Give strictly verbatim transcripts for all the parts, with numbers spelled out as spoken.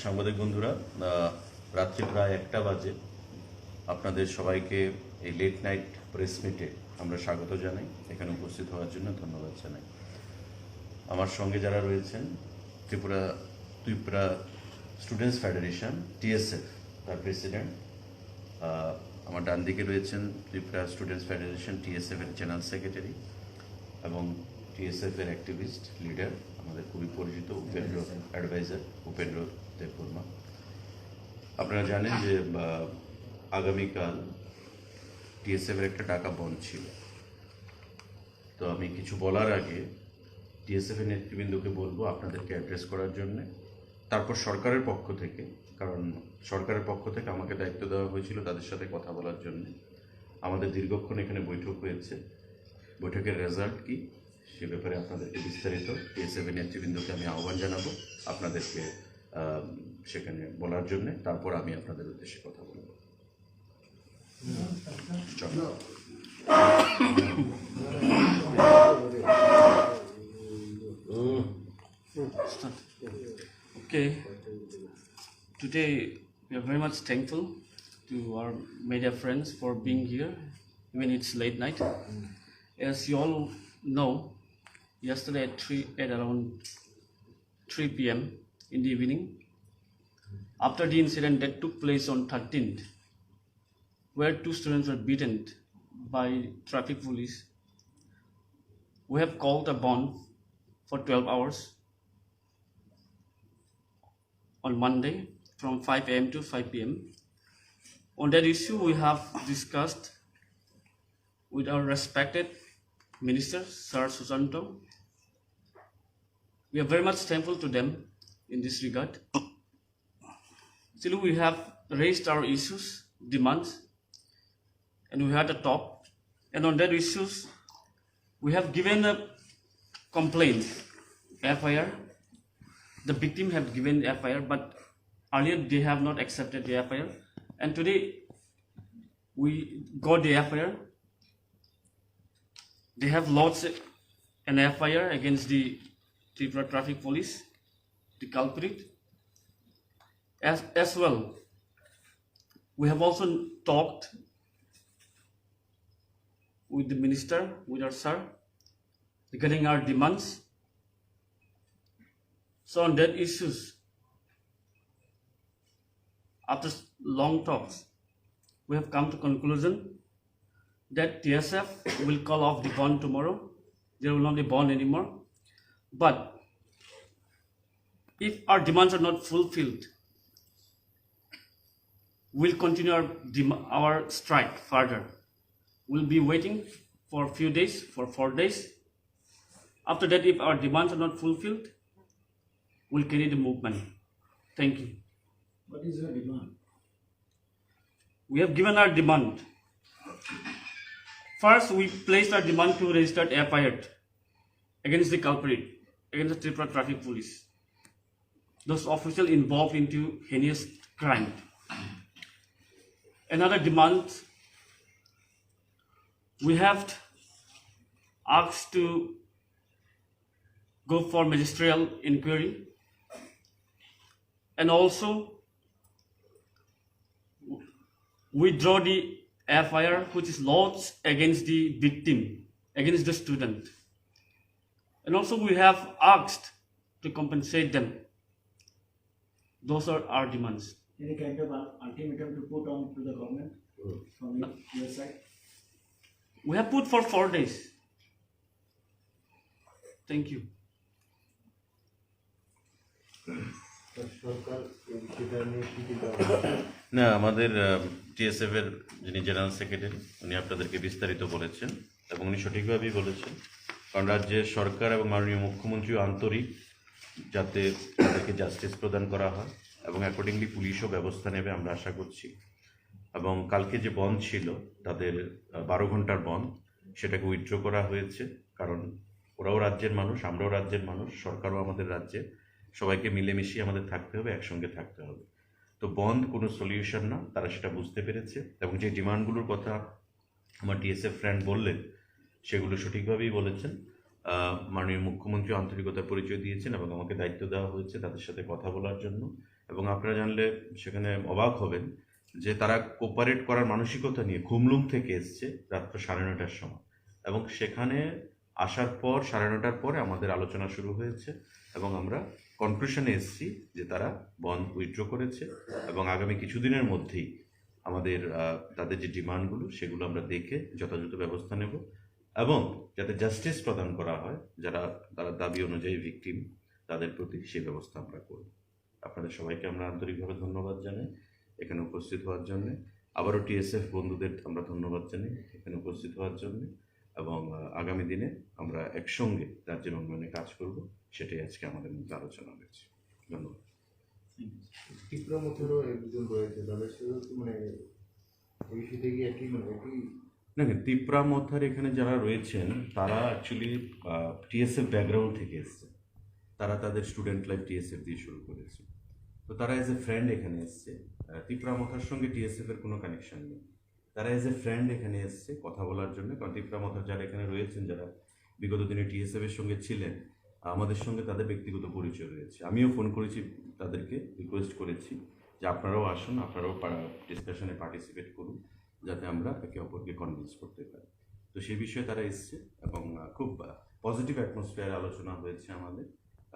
সাংবাদিক বন্ধুরা, আহ, রাত্রি প্রায় একটা বাজে। আপনাদের সবাইকে এই লেট নাইট প্রেস মিটে আমরা স্বাগত জানাই, এখানে উপস্থিত হওয়ার জন্য ধন্যবাদ জানাই। আমার সঙ্গে যারা রয়েছেন, ত্রিপুরা, ত্রিপুরা স্টুডেন্টস ফেডারেশন, টিএসএফ, তার প্রেসিডেন্ট, আহ, আমার ডান দিকে রয়েছেন ত্রিপুরা স্টুডেন্টস ফেডারেশন, টিএসএফ এর জেনারেল সেক্রেটারি এবং টিএসএফ এর অ্যাক্টিভিস্ট লিডার, আমাদের খুবই পরিচিত উপেন্দ্র, অ্যাডভাইজার উপেন্দ্র দেববর্মা। আপনারা জানেন যে, আহ, আগামীকাল টিএসএফ এর একটা ডাকা বন্ধ ছিল। তো আমি কিছু বলার আগে টিএসএফ এর নেতৃবৃন্দকে বলবো আপনাদেরকে অ্যাড্রেস করার জন্য, তারপর সরকারের পক্ষ থেকে, কারণ সরকারের পক্ষ থেকে আমাকে দায়িত্ব দেওয়া হয়েছিল তাদের সাথে কথা বলার জন্য। আমাদের দীর্ঘক্ষণ এখানে বৈঠক হয়েছে, বৈঠকের রেজাল্ট কি সে ব্যাপারে আপনাদেরকে বিস্তারিত টিএসএফ এর নেতৃবৃন্দকে আমি আহ্বান জানাবো আপনাদেরকে, আহ, সেখানে বলার জন্য। তারপর আমি আপনাদের উদ্দেশ্যে কথা বলবো। Okay, today we are very much thankful to our media friends for being here, even it's late night. As you all know, yesterday at three, at around three p m in the evening, after the incident that took place on thirteenth, where two students were beaten by traffic police, we have called a bond for twelve hours on Monday from five a m to five p m. On that issue, we have discussed with our respected minister, Sir Susanto. We are very much thankful to them in this regard. Still, we have raised our issues, demands, and we had a talk. And on that issues, we have given a complaint, F I R. The victim have given F I R, but earlier they have not accepted the F I R. And today, we got the F I R. They have lodged an F I R against the Tripura Traffic Police, the culprit. As, as well, we have also talked with the minister, with our sir, regarding our demands. So on that issues, after s- long talks, we have come to conclusion that T S F will call off the bond tomorrow. There will not be bond anymore. But if our demands are not fulfilled, we'll continue our, dem- our strike further. We'll be waiting for a few days, for four days. After that, if our demands are not fulfilled, we'll carry the movement. Thank you. What is your demand? We have given our demand. First, we placed our demand to register F I R against the culprit, against the Tripura Traffic Police, those officials involved into heinous crime. Another demand, we have asked to go for magisterial inquiry, and also withdraw the F I R which is lodged against the victim, against the student. And also we have asked to compensate them. Those are our demands. Any kind of ul- ultimatum to put on to the government from your- your side? We have put for four days. Thank you. সরকার এই বিষয়টা নিয়ে কি চিন্তা ভাবনা? না, আমাদের টিএসএফ এর যিনি জেনারেল সেক্রেটারি, উনি আপনাদেরকে বিস্তারিত বলেছেন এবং উনি সঠিকভাবেই বলেছেন, কারণ রাজ্যের সরকার এবং মাননীয় মুখ্যমন্ত্রীও আন্তরিক যাতে তাদেরকে জাস্টিস প্রদান করা হয় এবং অ্যাকর্ডিংলি পুলিশও ব্যবস্থা নেবে আমরা আশা করছি। এবং কালকে যে বন্ধ ছিল তাদের, আহ, বারো ঘন্টার বন্ধ, সেটাকে উইথড্র করা হয়েছে, কারণ ওরাও রাজ্যের মানুষ, আমরাও রাজ্যের মানুষ, সরকারও আমাদের রাজ্যে, সবাইকে মিলেমিশে আমাদের থাকতে হবে, একসঙ্গে থাকতে হবে। তো বন্ধ কোনো সলিউশন না, তারা সেটা বুঝতে পেরেছে এবং যে ডিমান্ডগুলোর কথা আমার টিএসএফ ফ্রেন্ড বললেন সেগুলো সঠিকভাবেই বলেছেন। আহ, মাননীয় মুখ্যমন্ত্রী আন্তরিকতার পরিচয় দিয়েছেন এবং আমাকে দায়িত্ব দেওয়া হয়েছে তাদের সাথে কথা বলার জন্য। এবং আপনারা জানলে সেখানে অবাক হবেন যে তারা কোপারেট করার মানসিকতা নিয়ে খুমলুং থেকে এসছে রাত্র সাড়ে নয়টার সময়, এবং সেখানে আসার পর সাড়ে নয়টার পরে আমাদের আলোচনা শুরু হয়েছে এবং আমরা কনক্লুশনে এসছি যে তারা বন্ড উইথড্র করেছে এবং আগামী কিছুদিনের মধ্যেই আমাদের, আহ, তাদের যে ডিমান্ডগুলো সেগুলো আমরা দেখে যথাযথ ব্যবস্থা নেব এবং যাতে জাস্টিস প্রদান করা হয়, যারা তারা দাবি অনুযায়ী ভিকটিম, তাদের প্রতি সেই ব্যবস্থা আমরা করব। আপনাদের সবাইকে আমরা আন্তরিকভাবে ধন্যবাদ জানাই এখানে উপস্থিত হওয়ার জন্য, আবারও টিএসএফ বন্ধুদের আমরা ধন্যবাদ জানাই এখানে উপস্থিত হওয়ার জন্য, এবং, আহ, আগামী দিনে আমরা একসঙ্গে রাজ্যের উন্নয়নে কাজ করব, সেটাই আজকে আমাদের মধ্যে আলোচনা হয়েছে। ধন্যবাদ। ত্রিপুরা মথারও একজন রয়েছে, তাদের সাথে তো মানে এই বিষয়টা কি একই মানে একই? দেখেন, তিপ্রা মথার এখানে যারা রয়েছেন তারা অ্যাকচুয়ালি টিএসএফ ব্যাকগ্রাউন্ড থেকে এসছে। তারা তাদের স্টুডেন্ট লাইফ টিএসএফ দিয়ে শুরু করেছে। তো তারা অ্যাজ এ ফ্রেন্ড এখানে এসছে। আহ, তিপ্রা মথার সঙ্গে টিএসএফ এর কোনো কানেকশন নেই। তারা অ্যাজ এ ফ্রেন্ড এখানে এসছে কথা বলার জন্য, কারণ তিপ্রা মথার যারা এখানে রয়েছেন, যারা বিগত দিনে টিএসএফ এর সঙ্গে ছিলেন, আমাদের সঙ্গে তাদের ব্যক্তিগত পরিচয় রয়েছে। আমিও ফোন করেছি তাদেরকে, রিকোয়েস্ট করেছি যে আপনারাও আসুন, আপনারাও ডিসকাশনে পার্টিসিপেট করুন, যাতে আমরা একে অপরকে কনভিন্স করতে পারি। তো সেই বিষয়ে তারা এসছে এবং, আহ, খুব পজিটিভ অ্যাটমসফিয়ার আলোচনা হয়েছে আমাদের,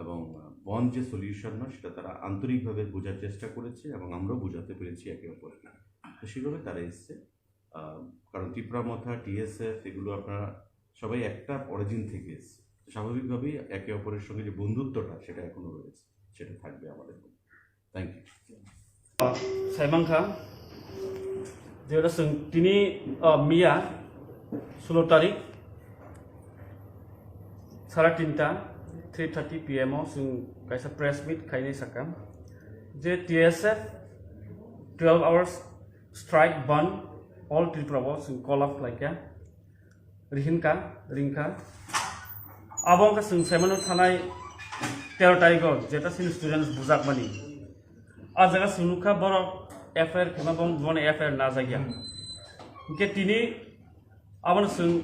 এবং, আহ, বন্ড যে সলিউশন নয় সেটা তারা আন্তরিকভাবে বোঝার চেষ্টা করেছে এবং আমরাও বোঝাতে পেরেছি একে অপরকে। তো সেইভাবে তারা এসছে। আহ, কারণ তিপ্রা মথা, টিএসএফ, এগুলো আপনারা সবাই একটা অরিজিন থেকে এসছে। তো স্বাভাবিকভাবেই একে অপরের সঙ্গে যে বন্ধুত্বটা, সেটা এখনো রয়েছে, সেটা থাকবে আমাদের মধ্যে। Thank you. Saimangkha, jera chwng tini, uh, miya sulo tarik sara tinta, three thirty P M o chwng kaisa press meet khainai sakha je T S F twelve hours strike ban all Tripura o chwng call up khlaikha. Rihinka, ringka. Abo wngkha chwng saimano thanai tero tarigo jeta chini students bujakmani. A jaga chwng nukha borok F I R khema bong-, bono F I R najakya. Hwnkhe tini abono chwng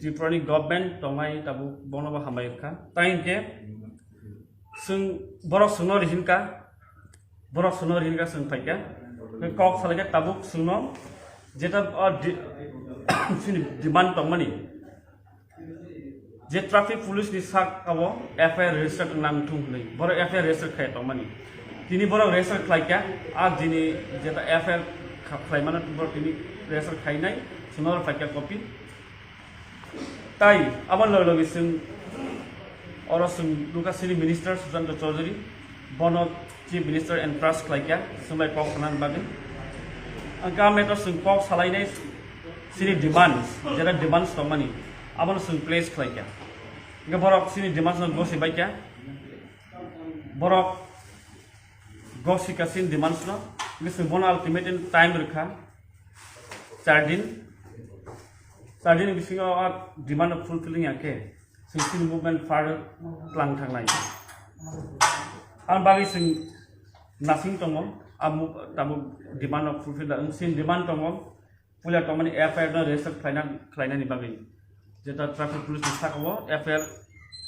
Tripurani government tongnai tabuk bono bo hambai wngkha. Tai hwnkhe chwng borok chwngno rihinka, borok chwngno rihinka chwng phaikha. Hwnkhe kok salaikha tabuk chwngno jeta o di-, chini demand tongmani je traffic police ni saka o F I R register nang thung hwnwi borok F I R register khai tongmani. Tini borok register khlaikha, a jini jeta F I R kha-, khlaimano borok tini register khainai, chwngno phaikha copy. Tai abo logi logi chwng oro chwng nukha chini minister Sushanta Chowdhury, bono chief minister entrust khlaikha chwng bai kok sanani bagwi. Ang ka meto chwng kok salainai chini demands, jeta demands tongmani abono chwng place khlaikha. Hwnkhe borok chini demands no gosi baikha, borok gosi ka chini demands no, hwnkhe chwng bono ultimatum time rwkha. Char din, char din bisingo o demand rok fulfilling ya khe, chwng chini movement further tlang thangnai. Ang bagwi chwng nasing tongo, a mu-, tabuk demand rok fulfill da, chini demand tongo, puila tongmani F I R no register khlaina, khlainani bagwi. Jeta traffic police ni saka o F I R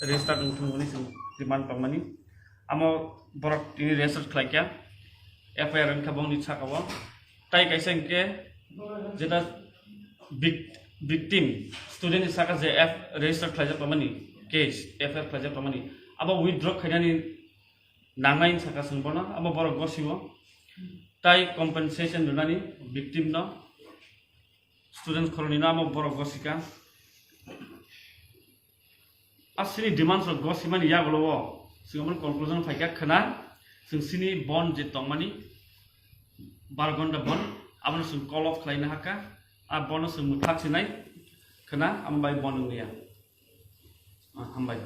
register wngthung hwnwi chwng demand tongmani. Amo borok tini register khlaikha, F I R wngkha bongni saka o. Tai kaisa hwnkhe jeta vic-, victim student ni saka je F-, register khlaijak tongmani case, F I R khlaijak tongmani, abo withdraw khainani nangnai saka chwng bono, abo borok gosio tai compensation rwnani victim no, student khoroknwi no abo borok gosika. A chini demands rok gosimani yagulo o chwng omono conclusion phaikha khwna, chwng chini bond je tongmani bar ghonta bond, abono chwng call off khlaina hakha, a bono chwng mwthak sinai khwna, amo bai bond wngya. Ah, hambai.